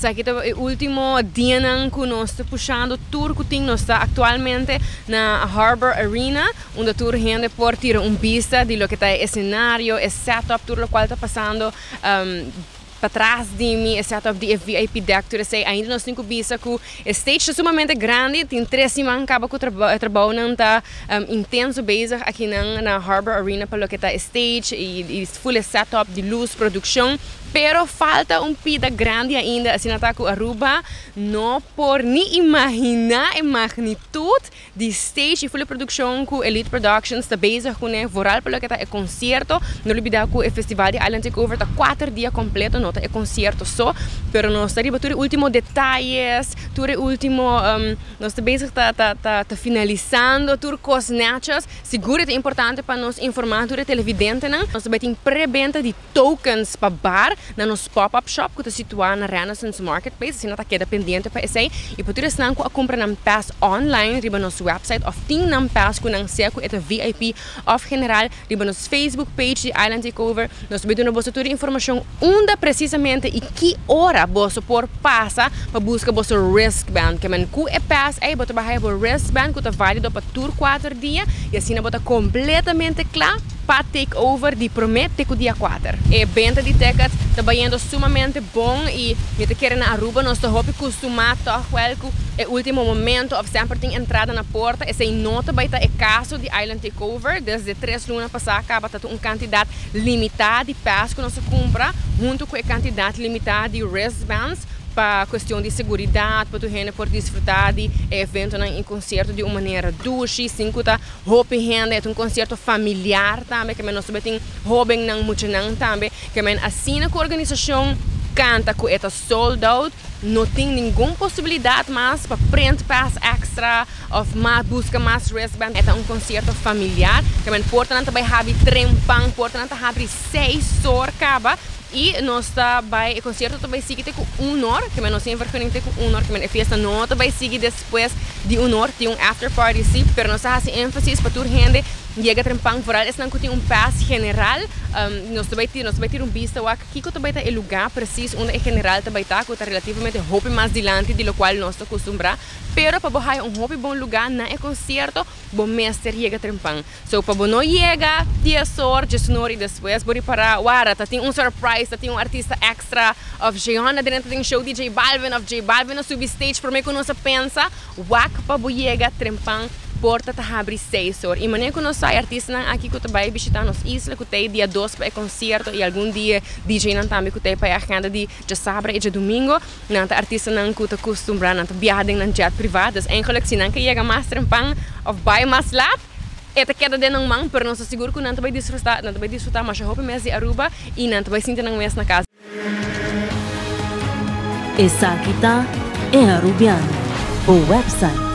Esaki ta e ultimo dianan cu nos ta pushando tur cu tin. Nos ta actualmente na Harbor Arena, unda tur hende por tira un bista di loke ta e escenario, e setup, tur locual ta pasando patras di mi, e setup di e VIP deck, tur esey. Ainda nos tin cu bisa cu e stage ta sumamente grandi, tin 3 siman caba cu trabounan ta intenso bezig aki na Harbor Arena pa loke ta e stage y full setup di luz, produccion, pero falta un pida grandi ainda, asina ta cu Aruba no por ni imagina e magnitud di stage y full produccion cu Elite Productions ta bezig cu ne, vooral pa loke ta e concierto. No lubida cu e festival di Island Takeover ta 4 dia completo, no ta e concierto so, pero nos ta riba tur e ultimo detaye, tur e ultimo, nos ta bezig ta finalisando tur cos netjes. Sigur ta importante pa nos informa tur e televidentenan. Nos tambe tin preventa di tokens pa bar na nos pop-up shop cu ta situa na Renaissance Marketplace, asina ta keda pendiente pa esey. Y pa tur esnan cu a cumpra nan pass online riba nos website of tin nan pass cu nan, sea cu e VIP of general, riba nos Facebook page di Island Takeover, nos ta duna boso tur informacion unda precisamente y ki ora boso por pasa pa busca boso wristband. Kemen cu e pass ey bo ta bay bo wristband cu ta valido pa tur 4 dia y asina bo ta completamente cla pa takeover di prome te dia 4. E venta di ticket ta bayendo sumamente bon y mi ta kere na Aruba nos ta hopi costuma toch wel cu e ultimo momento of semper tin entrada na porta. Esey no ta bay ta e caso di Island Takeover. Desde 3 luna pasa caba ta un cantidad limita di pass cu nos a cumpra hunto cu e cantidad limita di wristbands pa cuestion di seguridad, pa tur hende por disfruta di evento y concierto di un manera dushi, sin cu ta hopi hende, un concierto familiar tambe, kemen nos tin hobennan, muchanan tambe, kemen asina cu organisacion canta cu e ta sold out, no tin ningun posibilidad mas pa print pass extra of mas busca mas wristband. Ta un concierto familiar, kemen portanan ta bay habri trempan, portanan ta habri 6 or caba y nos ta bay e concierto ta bay sigui te cu 1 or, kemen nos tin vergunning te cu 1 or, kemen e fiesta no ta bay sigui despues di 1 or, tin un after party si, pero nos ta haci enfasis pa tur hende yega trempan, vooral esnan cu tin un pass general. Nos ta bay tin un bista wak kiko ta bay ta e lugar precies unda e general ta bay ta, cu ta relativamente hopi mas dilanti di locual nos ta acostumbra, pero pa bo haya un hopi bon lugar na e concierto, bo mester yega trempan. So pa bo no yega 10 or, 11 or y despues bo ripara, warda, ta tin un surprise, ta tin un artista extra, of Jeona dentro tin show di J Balvin, of J Balvin a subi stage prome cu nos a pensa, wak pa bo yega trempan, porta ta habri 6 or. Y manera cu nos sa, artistanan aki cu ta bay bishita nos isla, cu tin dia 2 pa e concierto y algun dia DJ nan tambe cu tin pa e agenda di diasabra y diadomingo, nan ta artistanan cu ta acostumbra, nan ta biaha den nan jet priva, dus eigenlijk si nan ke yega mas trempan of bay mas laat, e ta keda den nan man, pero nos ta sigur cu nan ta bay disfruta, nan ta bay disfruta masha hopi mes di Aruba y nan ta bay sinti nan mes na cas. Esaki ta E Arubiano, e website.